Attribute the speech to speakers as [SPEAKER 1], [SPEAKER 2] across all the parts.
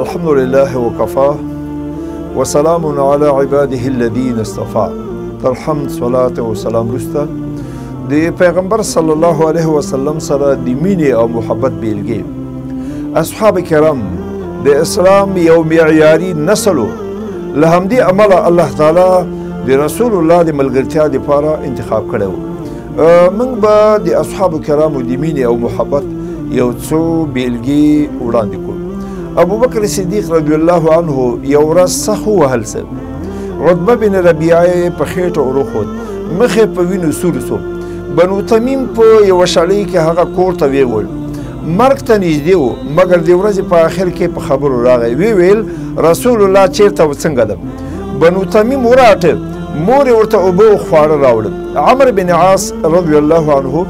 [SPEAKER 1] الحمد لله وكفى وسلام على عباده الذين اصطفى. تر حمد صلاة او سلام وروسته د پیغمبر صلی الله علیه وسلم سره د مینې او محبت بیلګې. اصحاب کرام د اسلام یو معیاري نسل و. له همدې امله الله تعالی د رسول الله د ملګرتیا دپاره انتخاب کړی و. موږ به د اصحاب کرامو د مینې او محبت یو څو بیلګې وړاندې کړو. ابوبکر صدیق رضی الله عنه یو ورځ سخت ووهل سو. عتبه بن ربیعه یې په خېټه وروخوت، مخ یې په وینو سور سو. بنو تمیم په یوه شړۍ کې هغه کور ته ویوړ. مرګ ته نږدې و، مګر د ورځې په آخر کې په خبرو راغی. وی ویل رسول الله چیرته او څنګه ده؟ بنو تمیم وراټه، مور یې ورته اوبه او خواړه راوړل. عمر بن عاص رضی الله عنه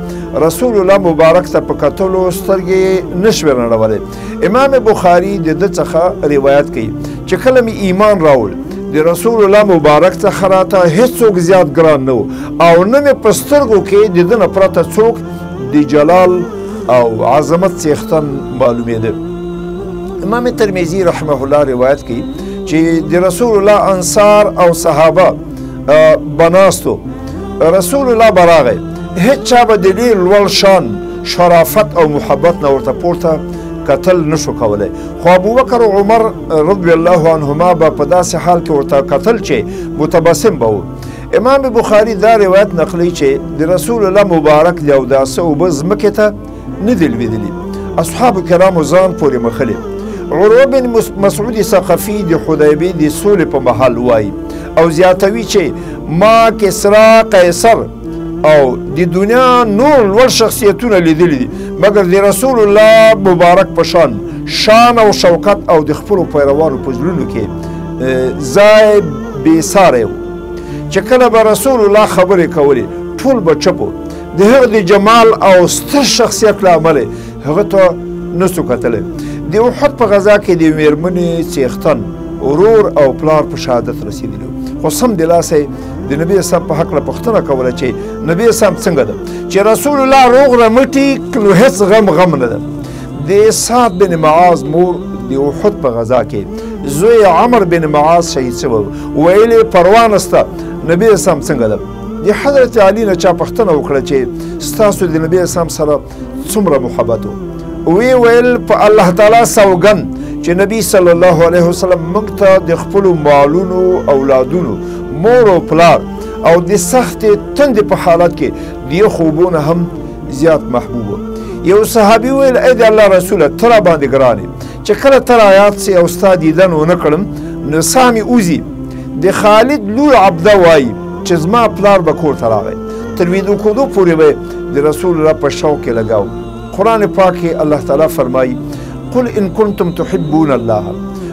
[SPEAKER 1] رسول الله مبارک ته په کتلو سترګې یې نه شوې رڼولی. امام بخاري د ده څخه روایت کوي چې کله مې ایمان راوړ د رسول الله مبارک څخه راته هیڅوک زیات ګران نه و، او نه مې په سترګو کې د ده نه پرته څوک د جلال او عظمت څښتن معلومېده. امام ترمذي رحمه الله روایت کوي چې د رسول الله انصار او صحابه بناستو، رسول الله به راغی، هیچا به د ډېر لوړ شان، شرافت او محبت نه ورته پورته کتل نشو کولی. خو ابوبکر او عمر رضی الله عنهما به په داسې حال کې ورته کتل چې متبسم به و. امام بخاري دا روایت نقلوي چې د رسول الله مبارک د اوداسه اوبه ځمکې ته نه دي لوېدلي. اصحاب کرامو ځان پورې مښلي. عروه بن مسعود ثقفي د حدیبې د سولې په محل وایي او زیاتوي چې ما کسرا، قیصر او د دنیا نور لوړ شخصیتونه لیدلي دي، مګر د رسول الله مبارک په شان شان او شوکت او د خپلو پیروانو په زړونو کې ځای بې ساری و. چې کله به رسول الله خبرې کولې ټول به چپ و. د هغه د جمال او ستر شخصیت له امله هغه ته نسو کتلی. د احد په غذا کې د مېرمنې څښتن ورور او پلار په شهادت رسېدلي وو، خو سمدلاسه یې د نبي اسلام په هکله پوښتنه کوله چې نبي اسلام څنګه ده؟ چې رسول الله روغ رمټي نو هېڅ غم غم نه ده. د سعد بن معاذ مور د احد په غذا کې زوی عمر بن معاذ شهید شوی، ویل یې پروا نسته نبي اسلام څنګه ده؟ د حضرت علي نه چا پوښتنه وکړه چې ستاسو د نبي اسلام سره څومره محبت و؟ وی ویل په الله تعالی سوګند چې نبی صلی الله علیه وسلم موږ ته د خپلو مالونو، اولادونو، مور او پلار او د سختې تندې په حالت کې د یخو اوبو نه هم زیات محبوب و. یو صحابي ویل ای د الله رسوله ته را باندې ګران یې، چې کله ته رایاد سې او ستا دیدن ونه کړم نو ساه مې وځي. د خالد لور عبده وایي چې زما پلار به کور ته راغی، تر ویدو کېدو پورې به د رسول الله په شوق کې لګاو. قرآن پاک کې الله تعالی فرمایي قل ان کنتم تحبون الله،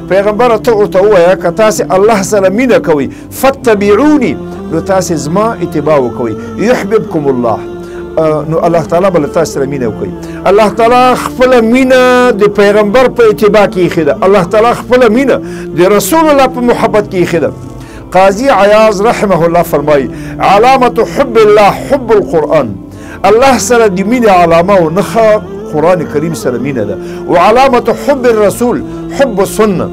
[SPEAKER 1] پیغمبر ته ورته ووایه که تاسې الله سره مینه کوئ فاتبعوني، نو تاسې زما اتباع وکوئ، یحببکم الله، نو الله تعالی به له تاسې سره مینه وکوي. الله تعالی خپله مینه د پیغمبر په اتباع کې ایښې ده، الله تعالی خپله مینه د رسول الله په محبت کې ایښې ده. قاضي عیاض رحمه الله فرمایي علامة حب الله حب القرآن، الله سره د مینې علامه او نښه قرآن کریم سره مینه ده، او علامة حب الرسول حب السنة،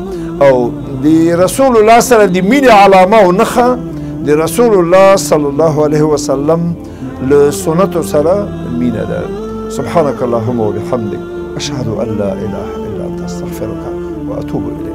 [SPEAKER 1] او د رسول الله سره د مینې علامه او نښه د رسول الله صلی الله علیه وسلم له سنتو سره مینه ده. سبحانك اللهم وبحمدك أشهد أن لا إله إلا أنت أستغفرك وأتوب إليك.